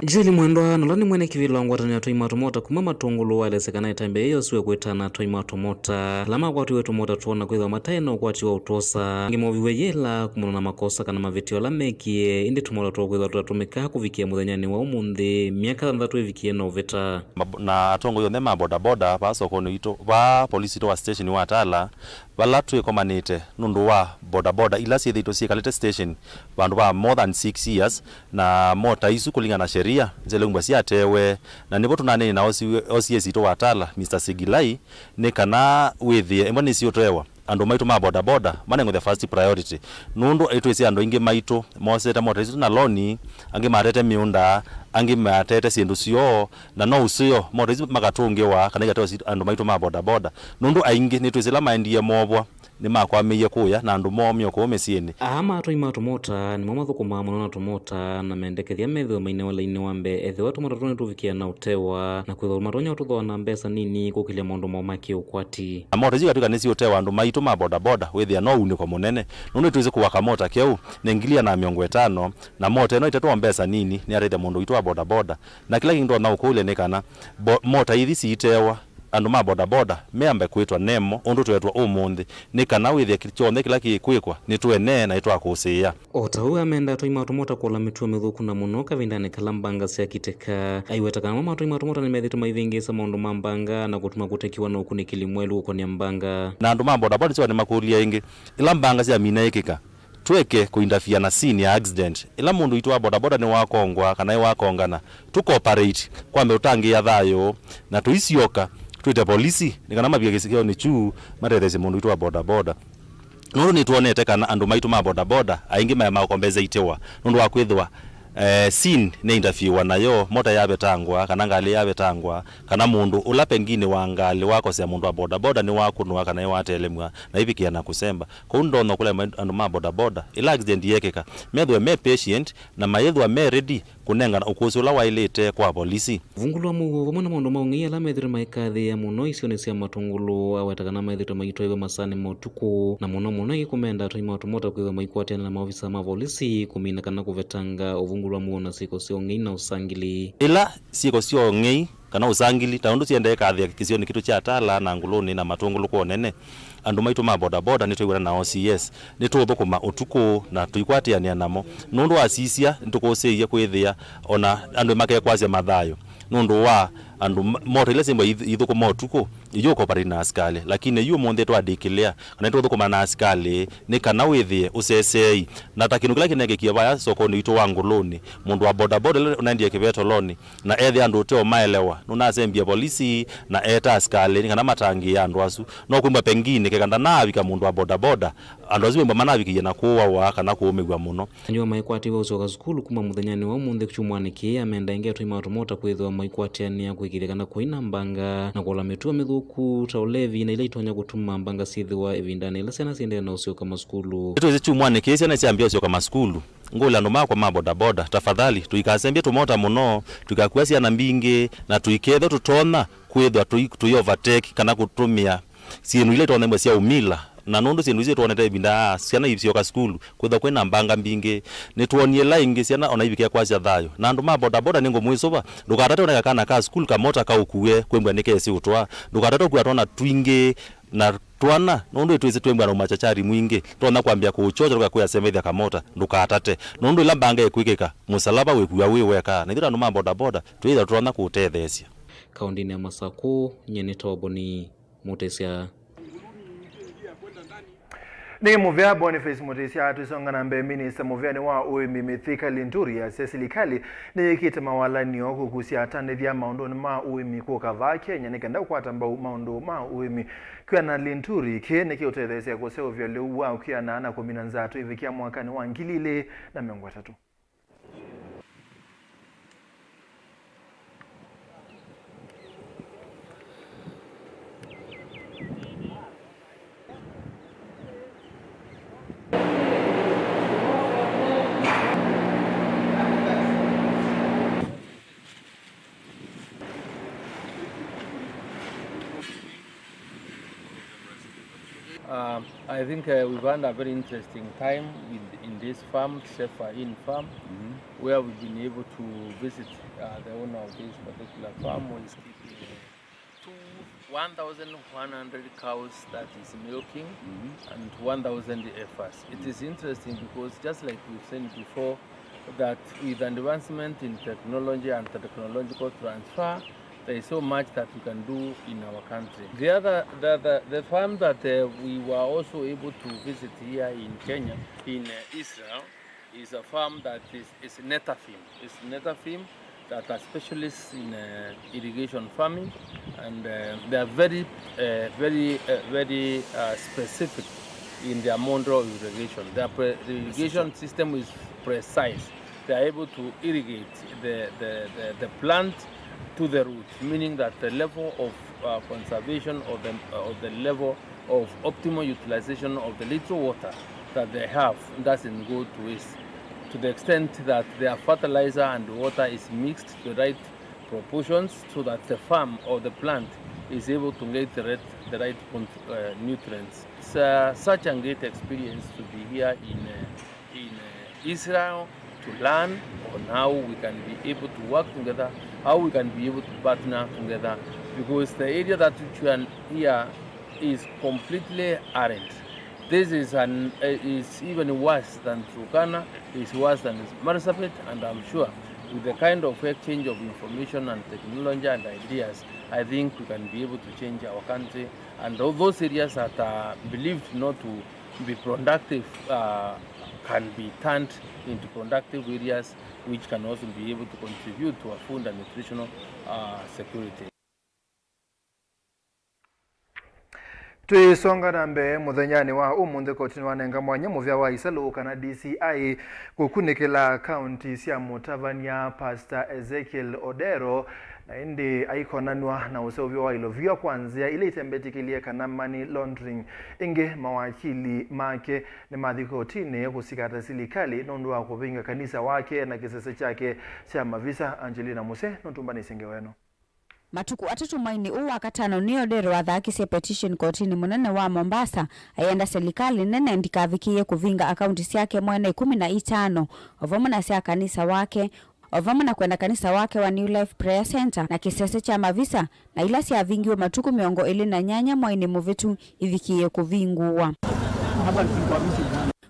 Joel Mwendwa, na ũla nĩ mwene kĩvĩla wa ngwatanĩo ya atũi ma tũmota kuma Matũngũlũ, waelesya kana ĩtambya yĩĩ yoosiwe kwĩtana atũi ma tũmota ala makwatiwe tũmota twoo na kwĩthĩwa mataĩ na ũkwati wa ũtwosa. Angĩ moviwe yĩla kumana na makosa kana mavĩtyo ala mekie, ĩndĩ tũmota twoo kwĩthĩwa tũtatũmĩkaa kũvikĩa mũthenyanĩ wa ũmũnthĩ, myaka thanthatũ ĩvikie na ũvĩta. Mab-, na atongoi onthe ma bodaboda vaa sokonĩ witũ, vaa polisi witũ wa station wa Tala, vala twĩkomanĩte nũndũ wa bodaboda ila syĩthĩĩtwe syĩkalĩte station vandũ va more than six years, na mota isu kũlingana na sheria nĩsyaĩle kũmbwa syatewe, na nĩvo tũnaneenie na O C, O C S witũ wa Tala, Mister Sigilai, nĩ kana wĩthĩe ĩmwe nĩsiũtewa, andũ maitũ ma bodaboda manengwe the first priority, nũndũ nĩtwĩsĩ andũ aingĩ maitũ mosete mota isu na loni, angĩ matete mĩũnda, angĩ matete syĩndũ syoo, na no ũseo mota isu makatũngĩwa kana ikatewa si-, andũ maitũ ma bodaboda, nũndũ aingĩ nĩtwĩsĩ ĩla maendie movwa nĩmakwamĩie kũya na andũ moo me o kũu mĩsyĩnĩ. Aa ma atũi ma tũmota nĩmo mathũkũmaa mũno na tũmota na mendekethya methĩwe mainewa lainĩ wa mbee ethĩwa tũmota tũu nĩtũvikĩa na ũtewa, na kwĩthĩwa matonya ũtũthooa na mbesa nini kũkĩlya maũndũ moo ma kĩũkwati. Na mota isu ikatw'ĩka nĩsiũtewa andũ maitũ ma bodaboda, wĩthĩa no unĩko mũnene, nũndũ nĩtwĩsĩ kũwa kamota keũ nĩ ngili ĩana na mĩongo ĩtano, na mota ĩno ĩtetwa o mbesa nini nĩyateithya mũndũ witũ wa bodaboda. Na kĩla kĩngĩ ndonya ũkũlya nĩ kana bo-, mota ithi siitewa, andũ ma bodaboda meambe kwĩtwa nemo ũndũ tweetwa ũmũnthĩ, nĩ kana wĩthĩe kĩ-, kyonthe kĩla kĩkwĩkwa nĩ twene na nĩtwakũsĩĩa. O ta ũu amenda atũi ma tũmota kũola mĩtuo mĩthũku na mũno kavindanĩ kala mbanga syakitĩka. Aiweta kana amwe ma atũi ma tũmota nĩmethĩĩtwe maivĩngĩĩsa maũndũ ma mbanga na kũtuma kũtekiwa na ũkunĩkĩli mwaĩlu ũkonĩa mbanga. Na andũ ma bodaboda nĩsyo nĩmakũlya ĩngĩ, ĩla mbanga syamina ĩkĩka, tweke kũindafiana scene ya accident. Ĩla mũndũ witũ wa bodaboda nĩwakongwa kana nĩwakongana, tũkoperate, kwambe ũtangĩĩa thayũ, na tũisyoka twĩte polisi nĩ kana mavike kĩsionĩ kyu matetheesye mũndũ witũ wa bodaboda. Nũndũ nĩtwonete kana andũ maitũ ma bodaboda aingĩ maya makombezaitiwa nũndũ wa kwĩthĩwa, eh, scene nĩindafiwa nayo, mota yavetangwa, kana ngalĩ yavetangwa, kana mũndũ ũla pengine wa ngalĩ wakosea mũndũ wa bodaboda nĩwakũnwa kana nĩwatelemw'a na ivikĩa na kũsemba. Kwoou ndonya kũlea ma-, andũ ma bodaboda, ĩla accident yekĩka, methĩwe me patient na mayĩthĩwa me ready kũnengana ũkũsĩ ũla waĩlĩte kwa volisi. Ũvungũlu wa mũuo vamwe na maũndũ ma ũng'ei ala methĩĩtwe maikathĩĩa mũno isionĩ sya Matũngũlũ aweta kana methĩĩtwe maitwaĩw'a masaanĩ ma ũtukũ, na mũno mũno ĩkũmenda atũi ma tũmota kwĩthĩwa maikwatĩana na maovisa ma volisi kũmina kana kũvetanga ũvungũlu wa mũuo na syĩko sya ũng'ei na ũsangili. Ĩla syĩko sya ũng'ei kana ũsangili, ta ũndũ siendee kathĩa kĩsionĩ kitũ kya Tala na Ngũlũnĩ na Matũngũlũ kwa ũnene. Andũ maitũ ma bodaboda nĩtwĩw'ana na O C S, nĩtũũthũkũma ũtukũ na tũikwatĩanĩa namo. Nũndũ wa sisya, nĩtũkũsĩĩie kwĩthĩa ona andũ makekwasya mathayũ nũndũ wa andũ ma-, mota ila syĩmbwa ith-, ithũkũma ũtukũ, iyũkoparĩti na asikalĩ. Lakini yu ũmũnthĩ twa declare kana nĩtũũthũkũma na asikalĩ nĩ kana wĩthĩe ũseseei. Na ta kĩndũ kĩla kĩnekĩkie vaya sokonĩ witũ wa Ngũlũnĩ, mũndũ wa bodaboda ĩla ũnaendie kĩvetolonĩ, na ethĩa andũ ũteo maelewa, nũnasembie volisi na eeta asikalĩ nĩ kana matangĩĩe andũ asu. No kwĩmbwa pengine keka ndanaavika mũndũ wa bodaboda, andũ asu wĩmbwa manavikie na kũũawa kana kũũmĩw'a mũno. Nĩwe maikwatĩwe ũsyoka sukulu kuma mũthenyanĩ wa ũmũnthĩ kyumwanĩ kĩĩ, amenda ĩngĩ atũi ma tũmota kwĩthĩwa maikwatĩanĩa kũĩkĩĩthya kana kũina mbanga na kũola mĩtuo mĩthũku ta ũlevi na ila itonya kũtuma mbanga syĩthĩwa ĩvindanĩ ĩla syana siendee na ũsyoka masukulu. Nĩtwĩsĩ kyumwanĩ kĩĩ syana syambĩa ũsyoka masukulu. Ngũlya andũ makwa ma bodaboda, tafadhali, tũikasembye tũmota mũno, tũikakua syana mbingĩ, na tũikethwa tũtonya kwĩthwa tũi-, tũi overtake kana kũtũmĩa syĩndũ ila itonya ĩmwe sya umila. Na nũndũ syĩndũ isu twonete ĩvinda aa, syana isyoka sukulu, kwĩthwa kwĩna mbanga mbingĩ, nĩtwonie ĩla ĩngĩ syana ona ivikĩa kwasya thayũ. Na andũ ma bodaboda nĩngũmwĩsũva, ndũkatate ũnenge kana ka sukulu kamota kaũkue kwĩmbwa nĩkesĩ ũtwaa. Ndũkatate ũkua twana twingĩ na Twana, nũndũ ĩtwĩsĩ twĩ mbwana ũmachachari mwingĩ, tũtonya kwambĩa kũũkyokya tũkakwĩa semethya kamota, ndũkatate. Nũndũ ĩla mbanga ĩkwĩkĩka, mũsalava wĩkua wĩ weka, na ithyĩ ta andũ ma bodaboda, twĩthĩwa tũtonya kũũtetheesya. Kaũndĩnĩ ya Masakũ, nyie nĩ Toboni Mũtĩsya. Nĩ mũvea Boniface Mũtĩsya. Tũisonga na mbee, minista mũveanĩ wa ũĩmi Mithika Linturi asya silikalĩ nĩyĩkĩte mawalany'o kũkusya atanĩthya maũndũnĩ ma ũĩmi kũka vaa Kenya nĩ kenda kũkwata mbau maũndũ ma ũĩmi. Kwĩana Linturi, kĩĩ nĩkĩũtetheesya kũseũvya lĩu wa kwĩana na kũmina nzaa tũivikĩa mwakanĩ wa ngili ilĩ na mĩongo ĩtatũ. Um, I think uh, we've had a very interesting time in, in this farm, Sefa Inn farm, where we've been able to visit uh, the owner of this particular farm, who is keeping uh, two, one thousand one hundred cows that is milking and one thousand heifers. It is interesting because, just like we've seen before, that with advancement in technology and technological transfer, there is so much that we can do in our country. The other, the, the, the farm that uh, we were also able to visit here in Kenya, in uh, Israel, is a farm that is, is Netafim. It's Netafim that are specialists in uh, irrigation farming, and uh, they are very, uh, very, uh, very uh, specific in their model of irrigation. Their pre- the irrigation system is precise. They are able to irrigate the, the, the, the plant to the root, meaning that the level of uh, conservation or the, or the level of optimal utilization of the little water that they have doesn't go to waste, to the extent that their fertilizer and water is mixed to the right proportions so that the farm or the plant is able to get the right, the right con- uh, nutrients. It's uh, such a great experience to be here in uh, in uh, Israel to learn on how we can be able to work together, how we can be able to partner together, because the area that we are here is completely arid. This is an uh, is even worse than Turkana, is worse than Marsabit, and I'm sure with the kind of exchange of information and technology and ideas, I think we can be able to change our country, and tho- those areas that are believed not to be productive uh, can be turned into productive areas which can also be able to contribute to our food and nutritional uh, security. Twĩsonga na mbee, mũthenyanĩ wa ũmũnthĩ koti nĩwanenga mwanya mũvea wa isalũ kana D C I kũkunĩkĩla akaunti sya mũtavany'a Pastor Ezekiel Odero, na ĩndĩ aikonanw'a na ũseũvyo wa ilovia kwa nzĩa ila itembetĩkĩlye kana money laundering. Ĩngĩ, mawakili make nĩmathi kotinĩ kũsikata silikalĩ nũndũ wa kũvĩnga kanisa wake na kĩsese kyake kya mavisa. Angelina Muse nũtũmbanĩsye ngewa ĩno. Matukũ atatũ mwainĩ ũũ wa katano, nĩ Odero wathaakisye petition kotinĩ mũnene wa Mombasa, ayenda silikalĩ nene ndikavikĩĩe kũvinga akaunti syake mwene ikũmi na itano, o vamwe na sya kanisa wake, o vamwe na kwenda kanisa wake wa New Life Prayer Center na kĩsese kya mavisa, na ila syavingiwe matukũ mĩongo ĩlĩ na nyanya mwainĩ mũvĩtu ivikĩĩe kũvingũwa.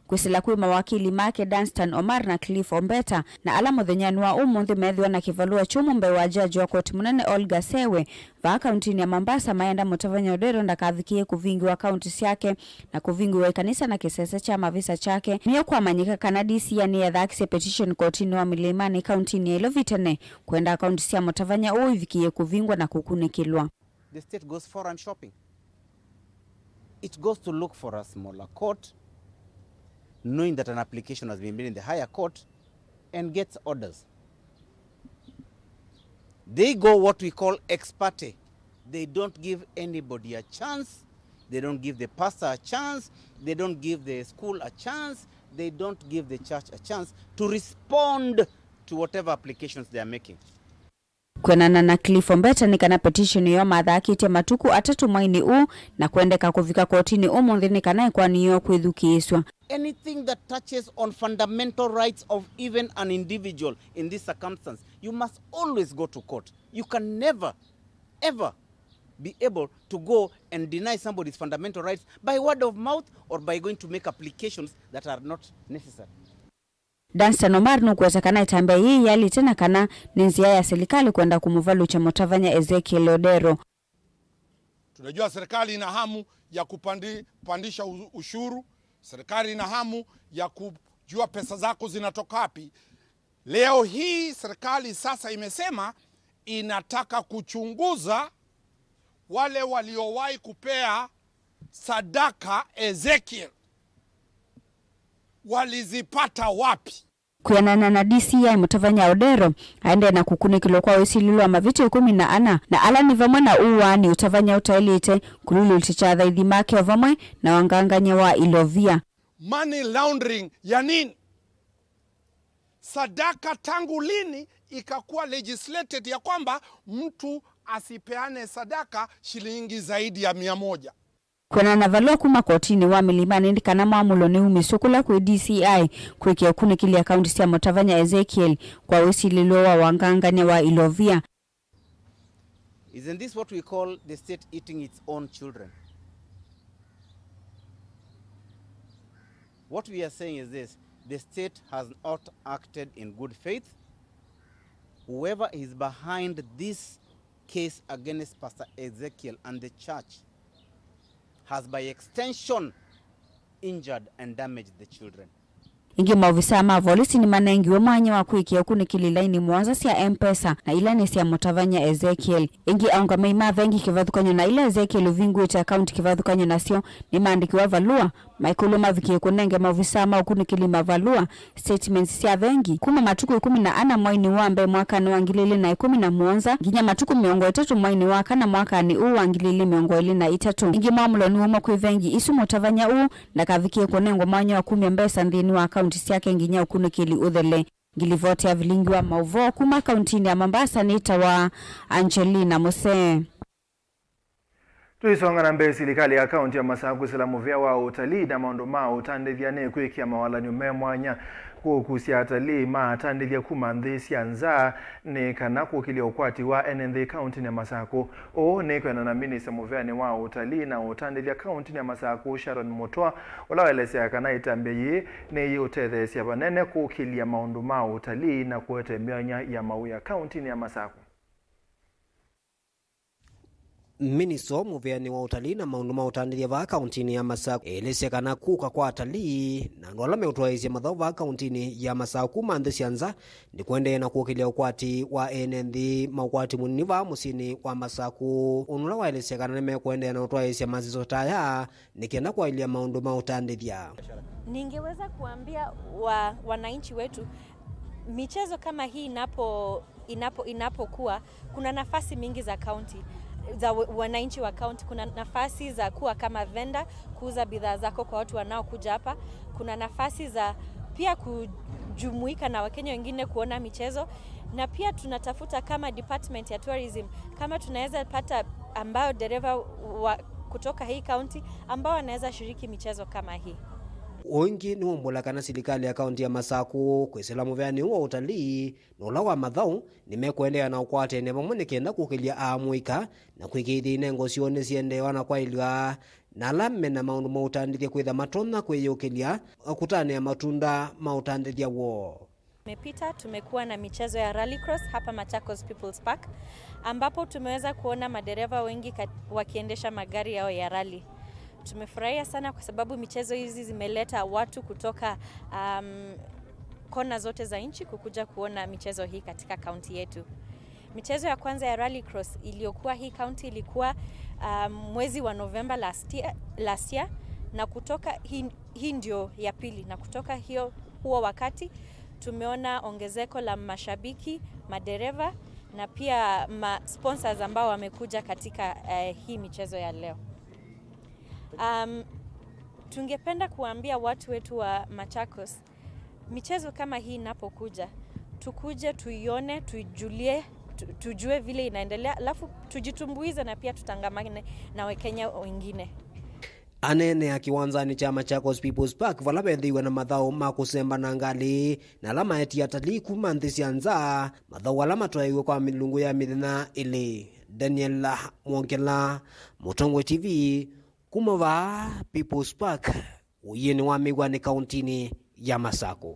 Kwĩsĩla kwĩ mawakili make Dunstan Omar na Cliff Ombeta, na ala mũthenyanĩ wa ũmũnthĩ methĩwa na kĩvalũa kyũmũ mbee wa jaji wa koti mũnene Olga Sewe, vaa kauntinĩ ya Mombasa, mayenda mũtavany'a Odero ndakavikĩĩe kũvingĩwa akaunti syake na kũvingũĩwa ikanisa na kĩsese kya mavisa kyake. Nĩyo kwamanyĩka kana D C I nĩyathakisye petition kotinĩ wa Milimani kauntinĩ ya Ilovi tene kwenda akaunti sya mũtavany'a ũũ ivikĩĩe kũvingwa na kũkunĩkĩlwa. The state goes foreign shopping. It goes to look for a smaller court, knowing that an application has been made in the higher court, and gets orders. They go what we call ex parte. They don't give anybody a chance. They don't give the pastor a chance. They don't give the school a chance. They don't give the church a chance to respond to whatever applications they are making. Kwĩanana na Cliff Ombeta, nĩ kana petition ĩyo mathakĩtye matukũ atatũ mwainĩ ũũ, na kwendeka kũvika kotinĩ ũmũnthĩ nĩ kana ĩkoani yoo kwĩthukĩĩsw'a. Anything that touches on fundamental rights of even an individual in this circumstance, you must always go to court. You can never, ever be able to go and deny somebody's fundamental rights by word of mouth or by going to make applications that are not necessary. Dunstan Omar nũkũweta kana ĩtambya yĩĩ yĩalĩte na kana nĩ nzĩa ya silikalĩ kwenda kũmũvalũkya mũtavany'a Ezekiel Odero. Tunajua serikali ina hamu ya kupandi, kupandisha u- ushuru. Serikali ina hamu ya kujua pesa zako zinatoka wapi. Leo hii serikali sasa imesema inataka kuchunguza wale waliowahi kupea sadaka Ezekiel, walizipata wapi? Kwĩanana na D C I, mũtavany'a Odero aendee na kũkunĩkĩlwa kwa wĩsilĩlo wa mavĩtyo ĩkũmi na ana, na ala nĩ vamwe na ũaani, ũtavany'a ũtaĩlĩte, kũlulutĩkya athaithi make, o vamwe na wangangany'a wa ilovia. Money laundering ya nini? Sadaka tangu lini ikakuwa legislated ya kwamba mtu asipeane sadaka shilingi zaidi ya mia moja? Kwĩanana na valũa kuma kotinĩ wa Milimani nĩ kana mwamũlo nĩwumĩsw'e kũla kwĩ D C I kũĩkĩa ũkunĩkĩli akaunti sya mũtavany'a Ezekiel kwa wĩsilĩlo wa wangangany'a wa ilovia. Isn't this what we call the state eating its own children? What we are saying is this: the state has not acted in good faith. Whoever is behind this case against Pastor Ezekiel and the church has by extension injured and damaged the children. Ĩngĩ, maovisaa ma volisi nĩmanengiwe mwanya wa kũĩkĩa ũkunĩkĩli laini mũonza sya M-Pesa, na ila nĩ sya mũtavany'a Ezekiel. Ĩngĩ, aũngamĩi ma vengi kĩvathũkany'o na ila Ezekiel ũvingũĩte akaunti kĩvathũkany'o nasyo nĩmaandĩkĩwa valũa maikũlw'a mavikĩe kũnenge maovisaa ma ũkunĩkĩli mavalũa, statements sya vengi, kuma matukũ ĩkũmi na ana mwainĩ wa mbee mwakanĩ wa ngili ili na ĩkũmi na mũonza nginya matukũ mĩongo ĩtatũ mwainĩ wa kana mwakanĩ ũũ wa ngili ili mĩongo ĩlĩ na ĩtatũ. Ĩngĩ, mwamũlo nĩwaumwa kwĩ vengi isu mũtavany'a ũũ ndakavikĩe kũnengwa mwanya wa kumya mbesa nthĩnĩ wa akaunti syake nginya ũkunĩkĩli ũthele. Ngilivoti ya vilingi wa maũvoo kuma kauntinĩ ya Mombasa nĩtawa Angelina Musee. Tũisonga na mbee, silikalĩ ya kaunti ya Masaku kwĩsĩla mũvĩa wa ũtalii na maũndũ ma ũtandĩthya nĩkwĩkĩa mawalany'o me mwanya kũkusya atalii ma atandĩthya kuma nthĩ sya nza nĩ kana kũkĩlya ũkwati wa ene nthĩ kauntinĩ ya Masaku. Ũũ nĩ kwĩanana na minista mũveanĩ wa ũtalii na ũtandĩthya kauntinĩ ya Masaku, Sharon Mũtwa, ũla waelesya kana ĩtambya yĩĩ nĩyĩũtetheesya vanene kũkĩlya maũndũ ma ũtalii na kũete myanya ya mawĩa kauntinĩ ya Masaku. Minista mũveanĩ wa ũtalii na maũndũ ma ũtandĩthya vaa kauntinĩ ya Masaku elesya kana kũka kwa atalii na andũ ala meũtwaĩĩsya mathaũ vaa kauntinĩ ya Masaku kuma nthĩ sya nza nĩkũendee na kũkĩlya ũkwati wa ene nthĩ ma ũkwati mũnini vaa mũsyĩnĩ wa Masaku. Ũndũ ũla waelesya kana nĩmekũendeea na ũtwaĩĩsya masisyo ta aya nĩ kenda kwaĩlya maũndũ ma ũtandĩthya. Ningeweza kuambia wa, wananchi wetu, michezo kama hii inapo inapo inapokuwa, kuna nafasi mingi za county, za wa- wananchi wa county. Kuna nafasi za kuwa kama vendor, kuuza bidhaa zako kwa watu wanaokuja hapa. Kuna nafasi za pia kujumuika na Wakenya wengine kuona michezo, na pia tunatafuta kama department ya tourism kama tunaweza pata ambao dereva wa kutoka hii county ambao wanaweza shiriki michezo kama hii. Ũngĩ nĩwaumbũla kana silikalĩ ya kaunti ya Masaku kwĩsĩla mũveanĩ ũũ wa ũtalii na ũla wa mathaũ nĩmekũendeea na ũkwatene vamwe nĩ kenda kũkĩlya aamũika na kwĩkĩĩthya inengo syoo nĩsiendeewa na kwaĩlw'a, na ala me na maũndũ ma ũtandĩthya kwĩtha matonya kwĩyũkĩlya kũtanĩa matunda ma ũtandĩthya woo. Imepita, tumekuwa na michezo ya rally cross hapa Machakos People's Park, ambapo tumeweza kuona madereva wengi ka- wakiendesha magari yao ya rally. Tumefurahia sana kwa sababu michezo hizi zimeleta watu kutoka um, kona zote za nchi kukuja kuona michezo hii katika kaunti yetu. Michezo ya kwanza ya rally cross iliyokuwa hii kaunti ilikuwa um, mwezi wa Novemba last year, last year, na kutoka hii, hii ndio ya pili, na kutoka hiyo huo wakati tumeona ongezeko la mashabiki, madereva na pia ma sponsors ambao wamekuja katika eh, hii michezo ya leo. Um, tungependa kuambia watu wetu wa Machakos, michezo kama hii inapokuja, tukuje tuione, tuijulie, tu- tujue vile inaendelea, alafu tujitumbuize na pia tutangamane na Wakenya wengine. Aneenea kĩwanzanĩ kya Machakos People's Park vala vethĩiwe na mathaũ ma kũsemba na ngalĩ na ala maetie atalii kuma nthĩ sya nza, mathaũ ala matwaĩwe kwa mĩlungu ya mĩthenya ĩlĩ. Daniel Mwongela, Mũtongoi T V, kuma vaa People's Park, ũiĩnĩ wa Mĩw'anĩ, kauntinĩ ya Masakũ.